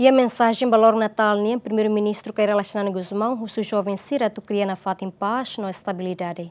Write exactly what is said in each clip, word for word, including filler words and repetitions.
Iha mensajen ba loron Natál nian, Primeiru-Ministru Kay Rala Xanana Gusmão husu joven sira atu kria nafatin pás no estabilidade.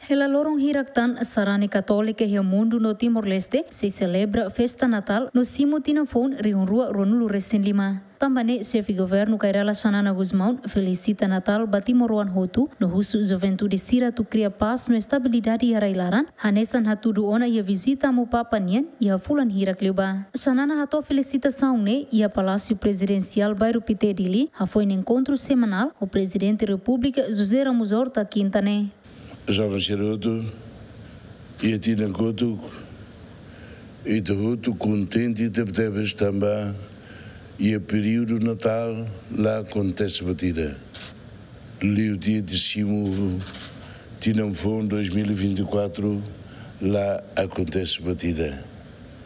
Hela loron hirak tan, sarani katólika iha mundu no Timor-Leste sei selebra festa Natál no simu tinan foun rihun rua ruanulu resin lima. Tanba ne'e, xefe governu Kay Rala Xanana Gusmão felisita Natál ba timoroan hotu no husu juventude sira atu kria pás no estabilidade iha rai-laran, hanesan hatudu ona iha vizita Amu Papa nian iha fulan hirak liubá. Xanana hato'o felisitasaun ne'e iha Palásiu Prezidensiál Bairru Pité, Dili, hafoin enkontru semanál ho Prezidente Repúblika José Ramos Horta, kinta ne'e. Joven sira hotu, iha tinan kotuk, ita hotu kontente tebetebes tanba iha períodu Natál la akontese buat ida. Liu tiha ita simu tinan foun dois mil e vinte e quatro, la akontese buat ida.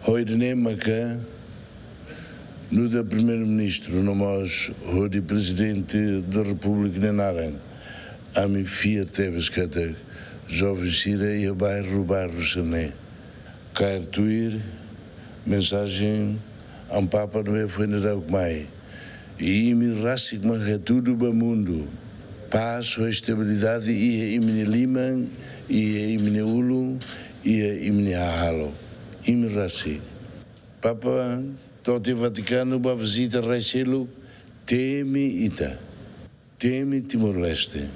Ho ida-ne'e maka nu'udar Primeiru-Ministru no mós hodi Prezidente da Repúblika nia naran, ami fiar tebes katak joven sira iha bairru-bairru sira-ne'e kaer tuir mensajen Amu Papa ne'ebé foin daudauk mai. I imi rasik mak hatudu ba mundu: pás ho estabilidade iha imi-nia liman, iha imi-nia ulun, iha imi-nia hahalok. Imi rasik. Papa to'o tiha Vatikanu, bá vizita rai seluk, temi ita, temi Timor-Leste.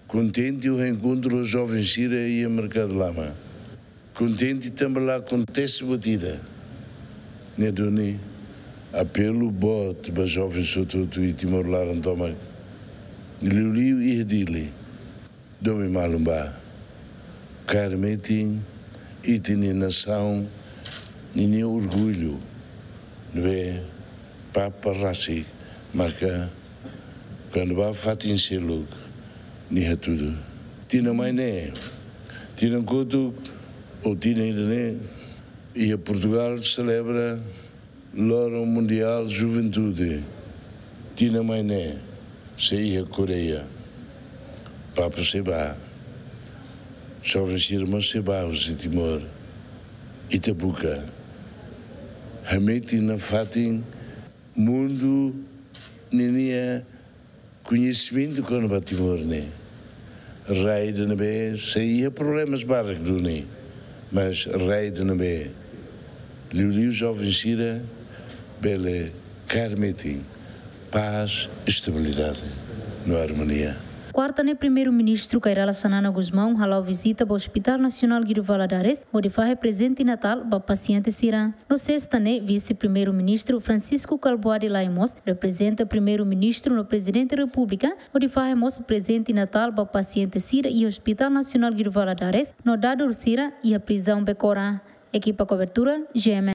Kontente ho enkontru ho joven sira iha Merkadu Lama. Kontente tanba la akontese buat ida. Ne'e duni apelu boot ba joven hotu-hotu iha Timor laran tomak, liuliu iha Dili. Domin malu bá. Kaer metin ita-nia nasaun ninia orgullu, ne'ebé Papa rasik maka kuandu bá fatin seluk nia hatudu. Tinan mai ne'e, tinan kotuk, ou tinan ida-ne'e, iha Portugal selebra Loron Mundiál Juventude. Tinan mai ne'e sei iha Koreia. Papa sei bá. Joven sira mós sei bá husi Timor. Ita buka hametin nafatin mundu ninia koñesimentu kona-ba Timor ne'e. Rai ida ne'ebé sei iha problemas barak duni, mas rai ida ne'ebé liuliu joven sira bele kaer metin pás, estabilidade no armonia. Kuarta ne'e, Primeiru-Ministru Kay Rala Xanana Gusmão hala'o vizita ba Hospital Nasionál Guido Valadares, hodi fahe prezente Natál ba pasiente sira. No sesta ne'e, Vise-Primeiru-Ministru Francisco Kalbuadi Lage mós reprezenta Primeiru-Ministru no Prezidente Repúblika, hodi fahe mós prezente Natál ba pasiente sira iha Hospital Nasionál Guido Valadares no dadur sira iha prizaun Becora. Ekipa kobertura, G M N.